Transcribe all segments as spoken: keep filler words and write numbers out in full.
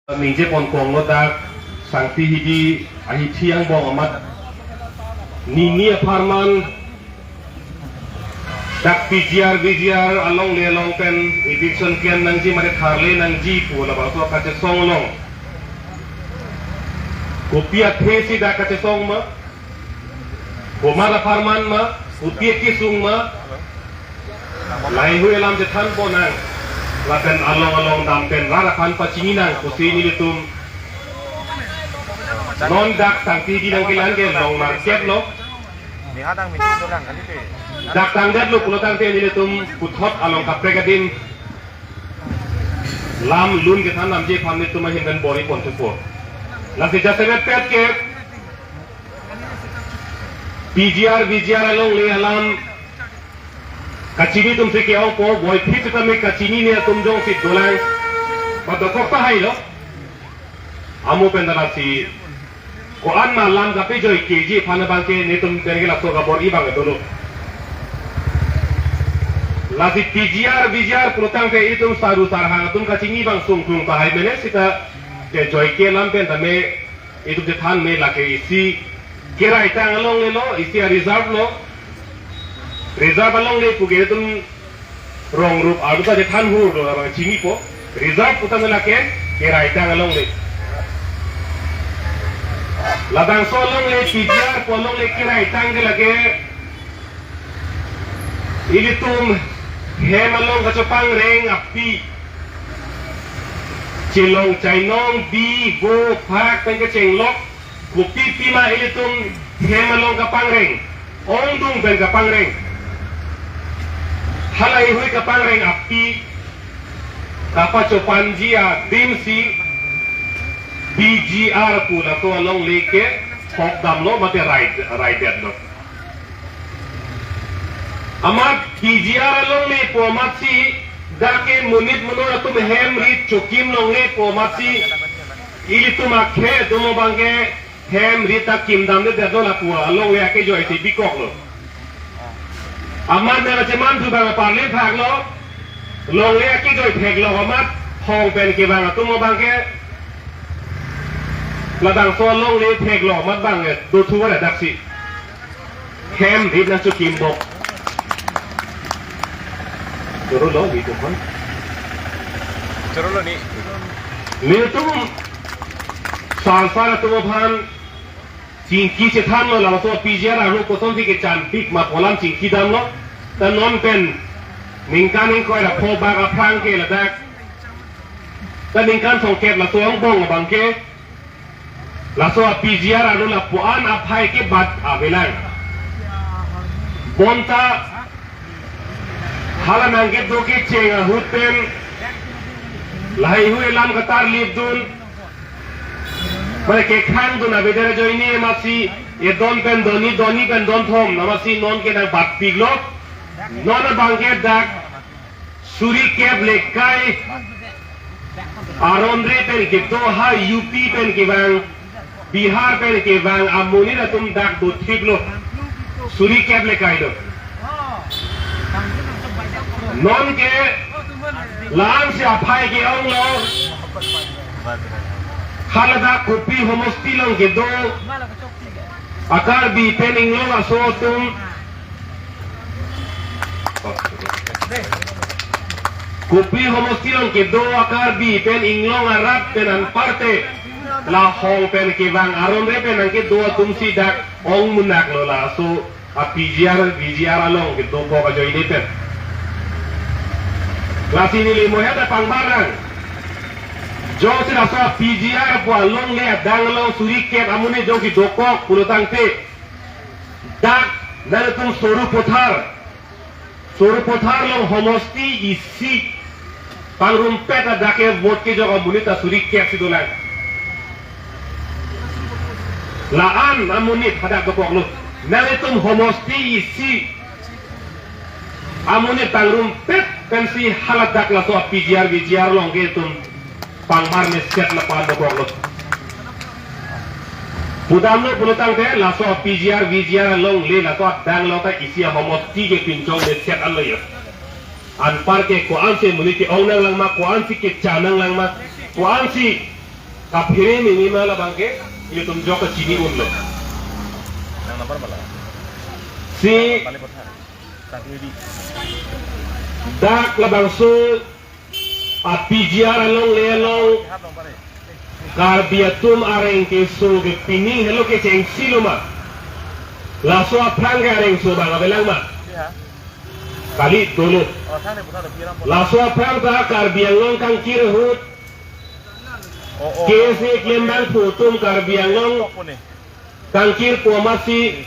Ningje pon konglo dak Sangti Hidi ahithi angbong amat nini apharman dak P G R V G R alongle along pen eviction klem nangji mate tharle nangji pu labangso kachesong along. Kopi athe si dak kachesong ma? Komat apharman ma? Kopi akesung ma? Laheihui alam chethan ponnang. Lapen along along dam pen rat aphan pachini nang pusi nelitum non dak Sangti Hidi nangkelang ke long market lo. Niha dang misi dolang kali te. Dak tangdet lo pulo tangte nelitum puthot along kaprek adim lam lun kethan namji aphan nelitum ahin pen bor-i pon thupo. Lasi jasemet pet ke P G R V G R alongle alam kachini atum si ke-ongpo, boy phit sitame kachinine atum jongsi dolang. Padokok tahai lo. Amo pen dalasi ko-an ma lam kapejoi keji aphan abangke nelitum pen ke laso kabor-i abang dolo. Lasi P G R V G R pulo tangte itum saru sarhang atum kachini abang sungklung tahai mene sita kejoi ke alam pen tame itum chethan me lake isi Keraitang alongle lo, isi a-reserve lo. Reserve alongle pu ke itum rong rup ardu ta chethan hur lo abang chinipo. Reserve pu tame lake Keraitang alongle. Labangso alongle P G R pu alongle Keraitang ke lake ilitum hem along kachopangreng api. Chelong chainong bi vo phak pen kachenglok. Kopi pima ilitum hem along kapangreng, ongdung pen kapangreng. Halaheihui kapangreng api kapachopanji adim si P G R pu laso alongle ke hok damlo mate rai, raidetlo. Amat P G R alongle pu amatsi dak ke monit monor atum hem rit chokim longle pu amatsi ilitum akhei atum abangke hem rit ta kim damledetlo lapu alongle akejoisi bikoklo. Amat nang acheman thu abang parli phaklo, longle akejoi theklo amat hong pen kevang atum abangke labangso alongle theklo amat abang do thu vare daksi. Hem rit nangchokim bok. Choro lo, rit aphan. Choro lo ni. Nelitum sarsar atum aphan chingki chethanlo, laso P G R arlo kosonsi kechanpik ma pu alam chingki damlo. Ta non pen ningkan ingkoi ra pho bak aphrang ke ladak. Ta ningkan songkep laso angbong abangke laso a-P G R arlo lapu-an aphai kebat avelang. Bonta hala nangkedo kecheng ahut pen laheihui alam katarlipdun, mane kekhangdun avedar ajoine amatsi edon pen doni, doni pen donthom amatsi non ke nangbatpiklo. Non abangke dak suri kep le kai aron re pen kedo ha U P pen kevang, Bihar pen kevang amonit atum dak dothiplo. Suri kep le kai do. Non ke la-ansi aphai ke-onglo. Haladak Kopi homosti along kedo a-Karbi pen Inglong aso atum. Kopi homosti along kedo a-Karbi pen Inglong arat pen anparta la hong pen kevang aron re pen nangkedo atumsi dak ong munak lo laso a-P G R, V G R along kedokok ajoine pen. Lasi neli mohet apangbarang. Jongsi laso a-P G R pu alongle adang along suri kep amonit jongsi dokok pulo tangte dak nangtum Sarupathar, Sarupathar along homosti isi pangrumpet adak ke vote kejok amonit ta suri kep si dolang. La-an amonit hadak dokoklo. Nangtum homosti isi amonit pangrumpet pensi haladak laso a-P G R V G R along ke itum pangmar meset lapu-an dokoklo. Pudamlo pulo tangte laso a-P G R V G R alongle laso adang along ta isi ahomosti ke pinchong meset anlo ya. Anpar ke ko-ansi amonit ke-ong nanglang ma, ko-ansi kecha nanglang ma, ko-ansi Kaphere meme ma labangke, ilitum jok kachini unlo. Si dak labangso a P G R alongle along Karbi atum areng keso ke pining helo ke chengsi lo ma. Laso aphrang ke areng so bang avelang ma. Kali dolo. Laso aphrang ta Karbi Anglong kangkir ahut K S A klembangpo atum Karbi Anglong kangkirpo amatsi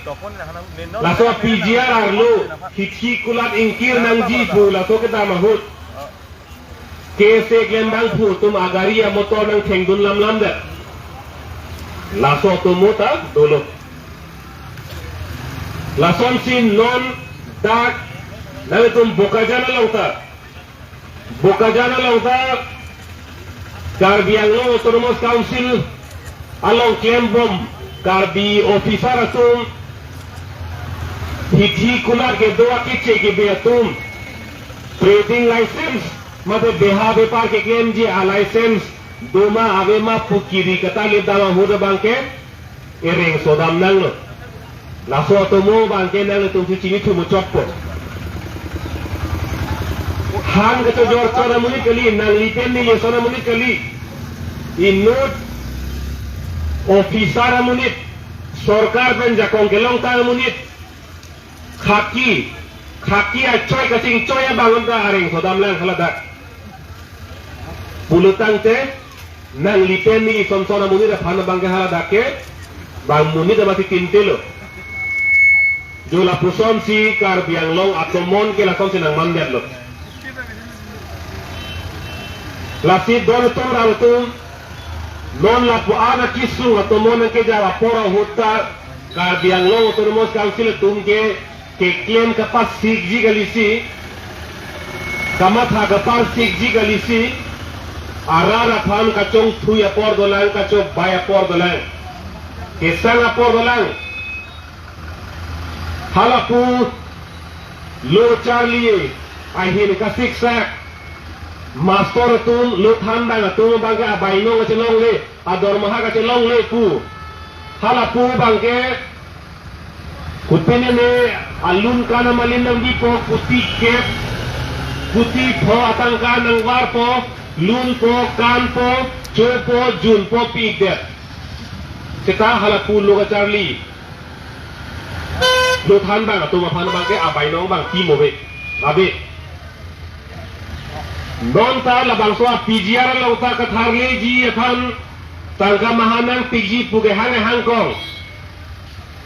laso P G R arlo hithi kulat ingkir nangji pu laso kedam ahut K S A klembangpo atum agari amotor nangthengdun lamlam det. Laso atomo ta dolo. Lasonsi non dak nangtum Bokajan along ta Bokajan along ta Karbi Anglong Autonomous Council along klembom Karbi officer atum hithi kulat kedo akeche kebe atum trading license mate beha bepar keklemji a license doma avema pu kiri katalip dam ahut abangke ereng sodam nanglo. Laso atomo abangke nanglitumsi chini thumu chokpo. Han kachojor chon amonit kali, nangli pen neli ason amonit kali. Inut officer amonit, sorkar pen jakong kelongtang amonit, khaki, khaki achoi kachingchoi abang ta areng sodam lang haladak. Pulotangte, nangli pen neli ason son amonit aphan abangke haladak ke bang monit amatsi tintelo. Jo lapusonsi Karbi Anglong atomon ke lasonsi nangmandetlo. Lasi don atum ram atum non lapu-an akesung atomon nangkeja apor ahut ta Karbi Anglong Autonomous Council atum ke keklem kapasikji kalisi, kamatha kapasikji kalisi, arat aphan kachongthui apor dolang, kachobei apor dolang, kesang apor dolang. Halapu lo charli ahin kasiksak, mastor atum, lo thanbang atum abangke abainong kachelongle, adormaha kachelongle pu. Halapu abangke kopine ne alun kan amalin nangbipo, kuti kep, kuti pho atangka nangvarpo, lunpo, kanpo, chopo, junpo, pikdet. Seta halapu lo kacharli, lo thanbang atum aphan abangke abainong abang timo ave, ave. Non ta labangso a P G R along ta katharleji aphan tangka maha nangpikji pu kehang kehang kong.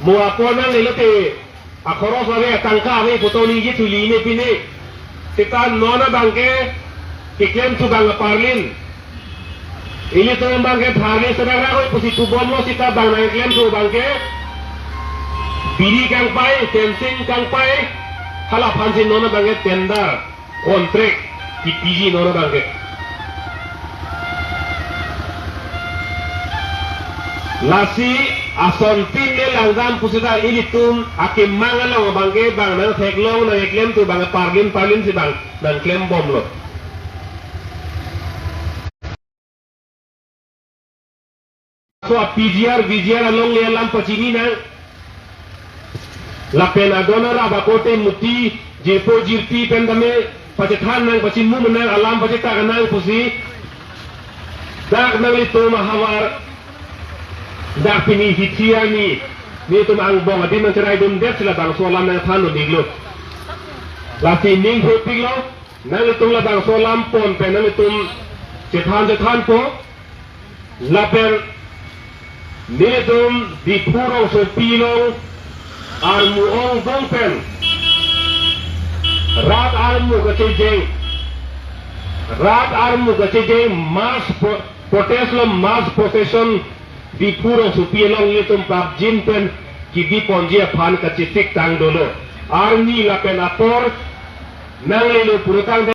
Mo apor nangle lote akhoros ave, atangka ave pu to ningje thuli ne pine. Seta non abangke keklemthu abang aparlin. Ilitum abangke tharli serak rak oi pusi tubomlo, seta bang nangklemthu abangke biri kangpai, fencing kangpai, halaphansi non abangke tender, contract kipiji non abangke. Lasi asontin le langdam pusita ilitum akemang along abangke bang nangtheklong nangklemthu abang aparlin parlinsi bang nangklembomlo. So a P G R, V G R alongle alam pachini nang. Lapen adon arap akote muti, jirpo jirpi pen tame pachethan nang, pachimum nang, alam pachetak nang pusi. Dak nanglitum ahavar, dak pini hithi arni, nelitum angbong adim nangcheraidundet si labangso alam nangthan un-iklo. Lasi ning hepiklo, nanglitum labangso alam pon pen nanglitum chethan chethanpo. Lapen nelitum Diphu rongsopi along armu ongdung pen rat armu kachejeng, rat armu kachejeng mass pro-, protest lo, mass procession Diphu rongsopi along nelitum prapjin pen kebiponji aphan kachesik tang dolo. Arni lapen apor nanglelo purutang